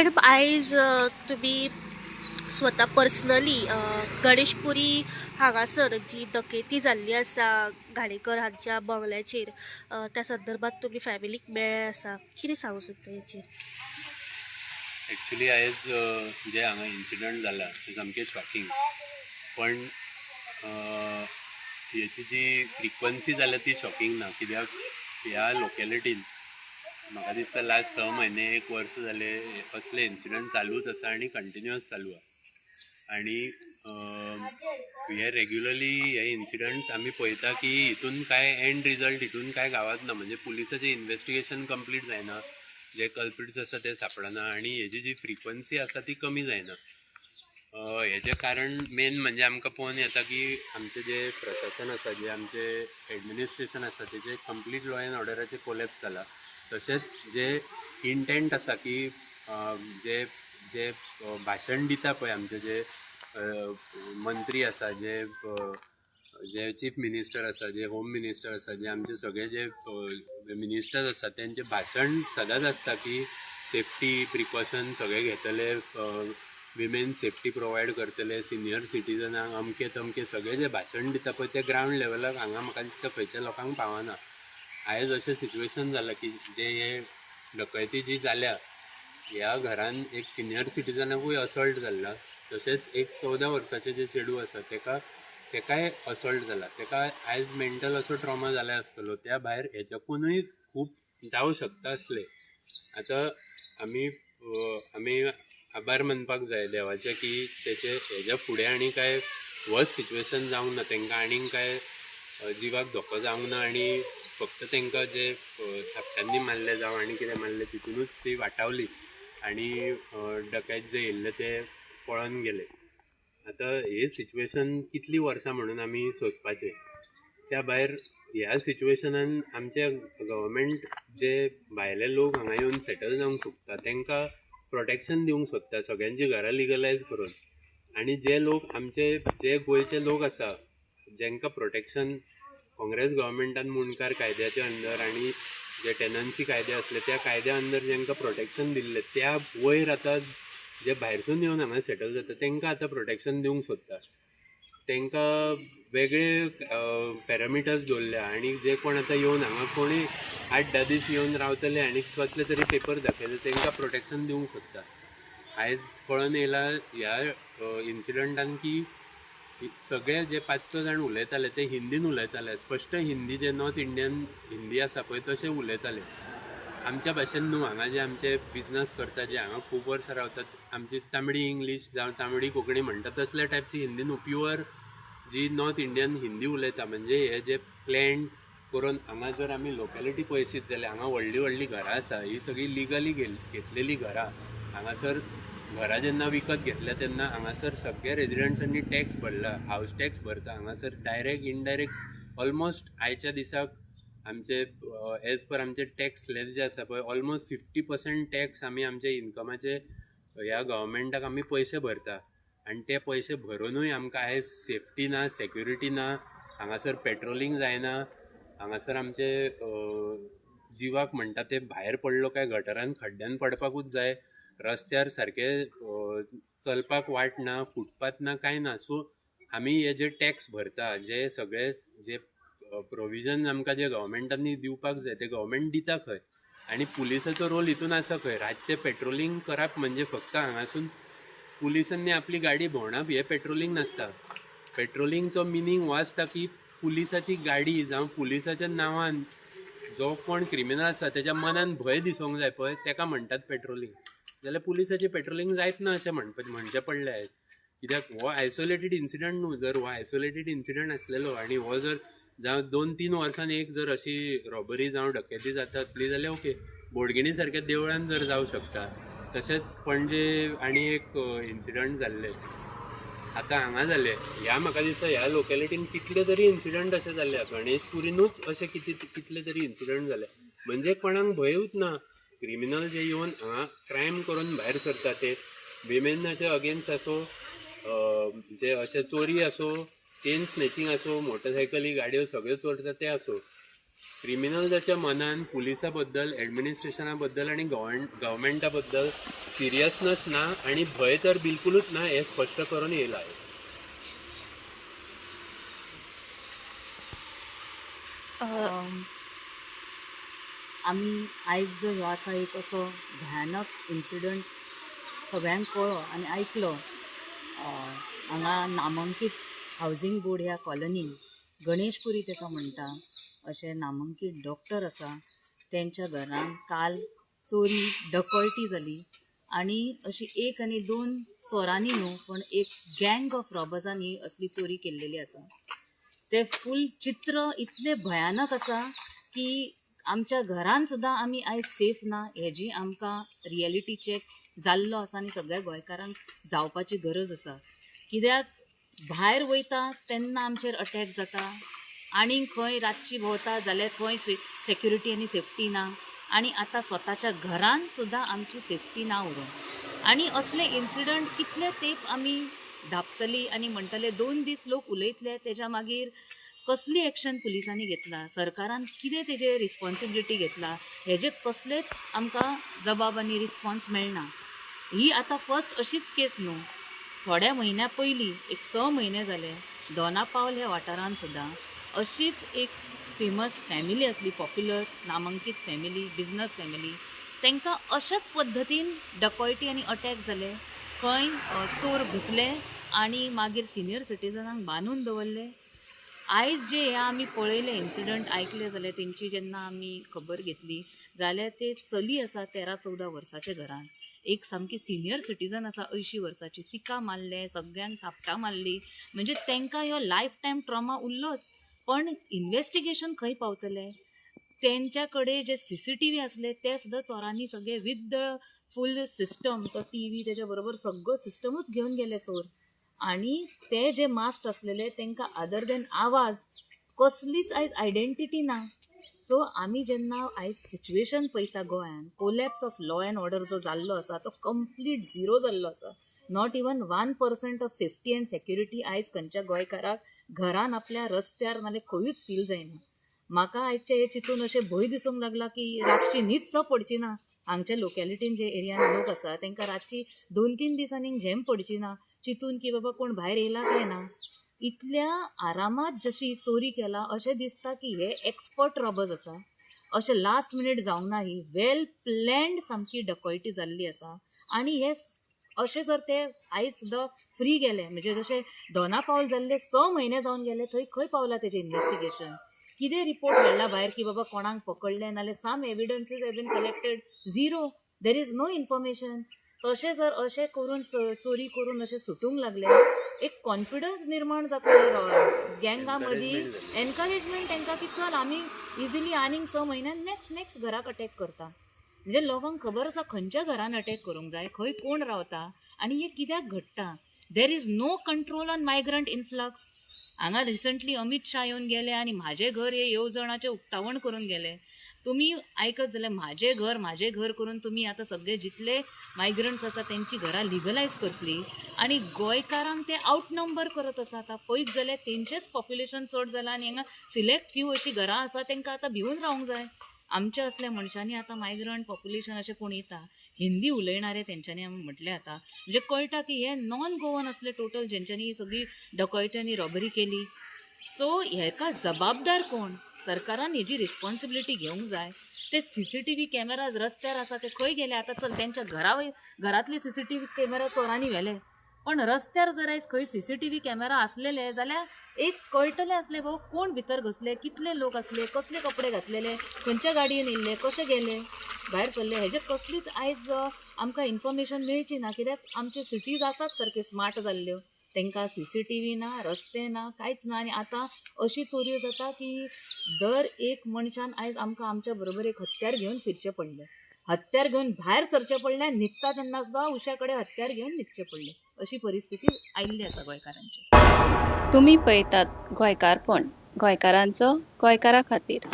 Madam, आयज तुमी स्वता पर्सनली गणेशपुरी हांगासर जी डकेती जाल्ली आसा घाणेकर हांच्या बंगल्याचेर, त्या संदर्भात तुमी फॅमिलीक मेळ्ळे आसा, कितें सांगू सोदता हेचेर? एक्चुली आयज जे हांगा इन्सिडंट जाला ते सामकें शॉकिंग, पण हेची जी फ्रिक्वन्सी जाल्या ती शॉकिंग ना, कित्याक ह्या लोकेलिटीन म्हाका दिसता लास्ट 6 म्हयने 1 वर्स जाले असले इन्सिडंट चालूच आसा आनी कंटिन्युअस चालू आसा. आनी हे रेग्युलरली हे इन्सिडंट्स आमी पळयता की हितून कांय एंड रिजल्ट हितून कांय गावत ना, म्हणजे पुलिसाचें इन्वेस्टिगेशन कंप्लीट जायना, जे कल्प्रिट्स आसा ते सापडना आनी हेजी जी फ्रिक्वन्सी आसा ती कमी जायना. हेजें कारण मेन म्हणजे आमकां पळोवन येता की आमचें जें प्रशासन आसा, जें आमचें एडमिनिस्ट्रेशन आसा, तेजें कंप्लीट लॉ एंड ऑर्डराचें कोलॅप्स जाला. तशेंच जे इंटेंट आसा की जे जे भाशण दिता पळय आमचे जे मंत्री आसा, जे जे चीफ मिनिस्टर आसा, जे होम मिनिस्टर आसा, जे आमचे सगळे जे मिनिस्टर्स आसा, तेंचें भाशण सदांच आसता की सेफ्टी प्रिकॉशन सगळे घेतले, विमेन सेफ्टी प्रोवायड करतले, सिनियर सिटीजनांक अमके तमके सगळे जे भाशण दिता पळय ते ग्रावंड लेवलाक हांगा म्हाका दिसता खंयच्या लोकांक पावना. आयज अशें सिच्युएशन जालां की जे हे डकैती जी जाल्या ह्या घरान एक सिनियर सिटीजनाकूय असॉल्ट जाल्ला, तशेंच एक 14 वर्साचें जें चेडूं आसा तेकाय असॉल्ट जाला, तेका आयज मेंटल असो ट्रॉमा जाला आसतलो. त्या भायर हेच्याकुनूय खूब जावं शकता आसलें. आतां आमी आमी आभार मानपाक जाय देवाचे की तेचे हेज्या फुडें आनी कांय वर्स सिच्युएशन जावंक ना, तेंकां आनीक कांय जिवाक धोको जावंक ना आनी फक्त तेंकां जे थापटांनी मारले जावं आनी कितें मारलें तितूनच ती वाटावली आनी डकैत जे येयल्ले ते पळोन गेले. आतां हे सिच्युएशन कितलीं वर्सां म्हणून आमी सोंसपाचें? त्या भायर ह्या सिच्युएशनान आमचे गव्हर्मेंट जे भायले लोक हांगा येवन सेटल जावंक सोदता तेंकां प्रोटेक्शन दिवंक सोदता, सगळ्यांची घरां लिगलायज करून, आनी जे लोक आमचे जे गोंयचे लोक आसा जेंकां प्रोटेक्शन काँग्रेस गव्हर्मेंटान मुंडकार कायद्याच्या अंडर आनी जे टेनन्सी कायदे आसले त्या कायद्या अंडर जेंकां प्रोटेक्शन दिल्लें त्या वयर आतां जे भायरसून येवन हांगा सेटल जाता तेंकां आतां प्रोटेक्शन दिवंक सोदता, तेंकां वेगळे पॅरामिटर्स दवरल्या आनी जे कोण आतां येवन हांगा कोणूय 8-10 दीस येवन रावतले आनी कसले तरी पेपर दाखयले तेंकां प्रोटेक्शन दिवंक सोदता. आयज कळोन येयला ह्या इन्सिडंटान की सगळे जे 5-6 जाण उलयताले ते हिंदीन उलयताले, स्पश्ट हिंदी जे नॉर्थ इंडियन हिंदी आसा पळय तशें उलयताले. आमच्या भाशेन न्हू, हांगा जे आमचे बिजनस करता, जे हांगा खूब वर्सां रावतात, आमची तांबडी इंग्लीश जावं तांबडी कोंकणी म्हणटा तसल्या टायपची हिंदी न्हू, प्युअर जी नॉर्थ इंडियन हिंदी उलयता. म्हणजे हे जे प्लॅन करून हांगा जर आमी लोकेलिटी पळयशीत जाल्यार हांगा व्हडलीं व्हडलीं घरां आसा, ही सगळीं लिगली घेतलेलीं घरां. हांगासर घरां जेन्ना विकत घेतल्या तेन्ना हांगासर सगळे रेजिडंट्सांनी टॅक्स भरला, हावस टॅक्स भरता. हांगासर डायरेक्ट इनडायरेक्ट ऑलमोस्ट आयच्या दिसाक आमचे एज पर आमचे टॅक्स स्लॅब जे आसा पळय ऑलमोस्ट 50% टॅक्स आमी आमच्या इन्कमाचे ह्या गव्हर्मेंटाक आमी पयशे भरता आनी ते पयशे भरुनूय आमकां आयज सेफ्टी ना, सेक्युरिटी ना, हांगासर पेट्रोलिंग जायना, हांगासर आमचे जिवाक म्हणटा ते भायर पडलो काय गटरान खड्ड्यान पडपाकूच जाय, रस्त्यार सारकें चलपाक वाट ना, फुटपाथ ना, कांय ना. सो आमी हे जे टॅक्स भरता, जे सगळे जे प्रोविजन आमकां जे गव्हर्मेंटांनी दिवपाक जाय ते गव्हर्मेंट दिता खंय? आनी पुलिसाचो रोल हितून आसा खंय? रातचें पेट्रोलिंग करप म्हणजे फक्त हांगासून पुलिसांनी आपली गाडी भोंवडाप हें पेट्रोलिंग नासता. पेट्रोलिंगचो मिनींग हो आसता की पुलिसाची गाडी जावं पुलिसाच्या नांवान जो कोण क्रिमिनल आसा तेज्या मनान भंय दिसोंक जाय पळय, तेका म्हणटात पेट्रोलिंग. जाल्यार पुलिसाचें पेट्रोलिंग जायत ना अशें म्हणचें पडलें आयज, कित्याक हो आयसोलेटेड इन्सिडंट न्हू. जर हो आयसोलेटेड इन्सिडंट आसलेलो आनी हो जर जावं 2-3 वर्सान एक जर अशी रॉबरी जावं डकेती जाता आसली जाल्यार ओके, बोडगिणी सारक्या देवळान जर जावं शकता. तशेंच पणजे आनी एक इन्सिडंट जाल्लें, आतां हांगा जालें. ह्या म्हाका दिसता ह्या लोकेलिटीन कितले तरी इन्सिडंट अशे जाले, गणेशपुरीनूच अशे कितले तरी इन्सिडंट जाले. म्हणजे कोणाक भंयूच ना, क्रिमिनल जे येवन हांगा क्रायम करून भायर सरता ते विमेनाच्या अगेन्स्ट आसूं, जे अशे चोरी आसूं, चेन स्नॅचिंग आसूं, मोटरसायकली गाडयो सगळ्यो चोरता ते आसूं, क्रिमिनल्साच्या मनान पुलिसा बद्दल, एडमिनिस्ट्रेशना बद्दल आनी गव्हर्मेंटा बद्दल सिरियसनस ना आनी भंय तर बिलकुलूच ना हें स्पश्ट करून येयलां. आमी आयज जो ह्यो आतां एक असो भयानक इन्सिडंट सगळ्यांक कळ्ळो आनी आयकलो, हांगा नामांकीत हावजींग बोर्ड ह्या कॉलनीन गणेशपुरी ताका म्हणटा अशे नामांकीत डॉक्टर आसा, तेंच्या घरान काल चोरी डकॉयटी जाली आनी अशी एक आनी दोन चोरांनी न्हू पण एक गँग ऑफ रॉबर्सान ही असली चोरी केल्लेली आसा. ते फूल चित्र इतलें भयानक आसा की आमच्या घरान सुद्दां आमी आयज सेफ ना हेजी आमकां रियलिटी चॅक जाल्लो आसा आनी सगळ्या गोंयकारांक जावपाची गरज आसा. कित्याक भायर वयता तेन्ना आमचेर अटॅक जाता आनी खंय रातची भोंवता जाल्यार थंय सेक्युरिटी आनी सेफ्टी ना आनी आतां स्वताच्या घरान सुद्दां आमची सेफ्टी ना उरूंक. आनी असले इन्सिडंट कितले तेंप आमी धांपतली आनी म्हणटले 2 दीस लोक उलयतले, तेज्या मागीर कसली एक्शन पुलिसांनी घेतला, सरकारान कितें तेजेर रिस्पॉन्सिबिलिटी घेतला हेजे कसलेच आमकां जबाब आनी रिस्पॉन्स मेळना. ही आतां फर्स्ट अशीच केस न्हू, थोड्या म्हयन्या पयलीं एक 6 म्हयने जाले दोना पावल ह्या वाठारान सुद्दां अशीच एक फेमस फॅमिली आसली, पॉप्युलर नामांकीत फॅमिली, बिजनस फॅमिली, तांकां अशाच पद्दतीन डकॉयटी आनी अटॅक जाले. खंय चोर घुसले आनी मागीर सिनियर सिटीजनांक बांदून दवरले. आयज जे हे आमी पळयले इन्सिडंट आयकले जाल्यार तेंची जेन्ना आमी खबर घेतली जाल्यार ते चली आसा 13-14 वर्साच्या घरान, एक सामकी सिनियर सिटीजन आसा 80 वर्साची, तिका मारले, सगळ्यांक थापटां मारली. म्हणजे तांकां ह्यो लायफ टायम ट्रॉमा उरलोच. पण इन्वेस्टिगेशन खंय पावतलें? तेंच्या कडेन जे CCTV आसले ते सुद्दां चोरांनी सगळे विथ the full system, तो TV तेच्या बरोबर सगळो सिस्टमूच घेवन गेले चोर. आनी ते जे मास्क आसलेले तांकां अदर देन आवाज कसलीच आयज आयडेंटिटी ना. सो आमी जेन्ना आयज सिच्युएशन पळयता गोंयान, collapse of law and order जो जाल्लो आसा तो कंप्लीट झिरो जाल्लो आसा. Not even 1% of safety and security आयज खंयच्या गोंयकाराक घरान आपल्या रस्त्यार नाल्यार खंयूच फील जायना. म्हाका आयचे हे चिंतून अशें भंय दिसूंक लागला की रातची न्हीद सो पडची ना. हांगच्या लोकेलिटीन जे एरियान लोक आसा तांकां रातची 2-3 दीस आनीक झेम पडची ना चिंतून की बाबा कोण भायर येयला काय ना. इतल्या आरामात जशी चोरी केला अशें दिसता की हे एक्सपर्ट रॉबर्स आसा. अशें लास्ट मिनीट जावंक ना, ही वेल प्लॅन्ड सामकी डकॉयटी जाल्ली आसा. आनी हे अशें जर ते आयज सुद्दां फ्री गेले, म्हणजे जशें दोना पावल जाल्ले 6 म्हयने जावन गेले, थंय खंय पावला तेजें इन्वेस्टिगेशन? कितें रिपोर्ट हाडला भायर की बाबा कोणाक पकडले नाल्यार some evidences have been collected? Zero, there is no information. तशें जर अशें करून चोरी करून अशें सुटूंक लागले, एक कॉन्फिडन्स निर्माण जाता गँगा मदीं, एनकरेजमेंट तांकां की चल आमी इजिली आनीक 6 म्हयन्यान नेक्स्ट नेक्स्ट घराक अटॅक करता. म्हणजे लोकांक खबर आसा खंयच्या घरान अटॅक करूंक जाय, खंय कोण रावता आनी हें कित्याक घडटा. There is no control on migrant influx. हांगा रिसंटली अमीत शाह येवन गेले आनी म्हाजें घर हे येवजणाचें उक्तावण करून गेले. तुमी आयकत जाल्यार म्हाजें घर म्हाजें घर करून तुमी आतां सगळे जितले मायग्रंट्स आसा तेंची घरां लिगलायज करतली आनी गोंयकारांक ते आवट नंबर करत आसा. आतां पळयत जाल्यार तेंचेच पॉप्युलेशन चड जालां आनी हांगा सिलेक्ट फ्यू अशीं घरां आसा तांकां आतां भिवन रावंक जाय. आमच्या असल्या मनशांनी आतां मायग्रंट पॉप्युलेशन अशें कोण येता हिंदी उलयणारे तेंच्यांनी आमी म्हटलें आतां म्हणजे कळटा की हे नॉन गोवन असले टोटल जेंच्यांनी ही सगळी डकॉयटी आनी रॉबरी केली. सो हेका जबाबदार कोण? सरकारान हेजी रिस्पॉन्सिबिलिटी घेवंक जाय. ते CCTV cameras रस्त्यार आसा ते खंय गेले आतां? चल तेंच्या घरांतले CCTV camera चोरांनी व्हेले, पण रस्त्यार जर आयज खंय CCTV camera आसलेले जाल्यार एक कळटलें आसलें बाबा कोण भितर घुसले, कितले लोक आसले, कसले कपडे घातलेले, खंयच्या गाडयेन येयल्ले, कशे गेले भायर सरले, हेजे कसलीच आयज आमकां इन्फॉर्मेशन मेळची ना. कित्याक आमच्यो सिटीज आसात सारक्यो स्मार्ट जाल्ल्यो, तांकां CCTV ना, रस्ते ना, कांयच ना. आनी आतां अशी चोरयो जाता की दर एक मनशान आयज आमकां आमच्या बरोबर एक हत्यार घेवन फिरचें पडलें, हत्यार घेवन भायर सरचें पडलें, न्हिदता तेन्ना सुद्दां उश्या कडेन हत्यार घेवन न्हिदचें पडलें, अशी परिस्थिती आयिल्ली आसा गोंयकारांची. तुमी पळयतात गोंयकारपण, गोंयकारांचो गोंयकारा खातीर.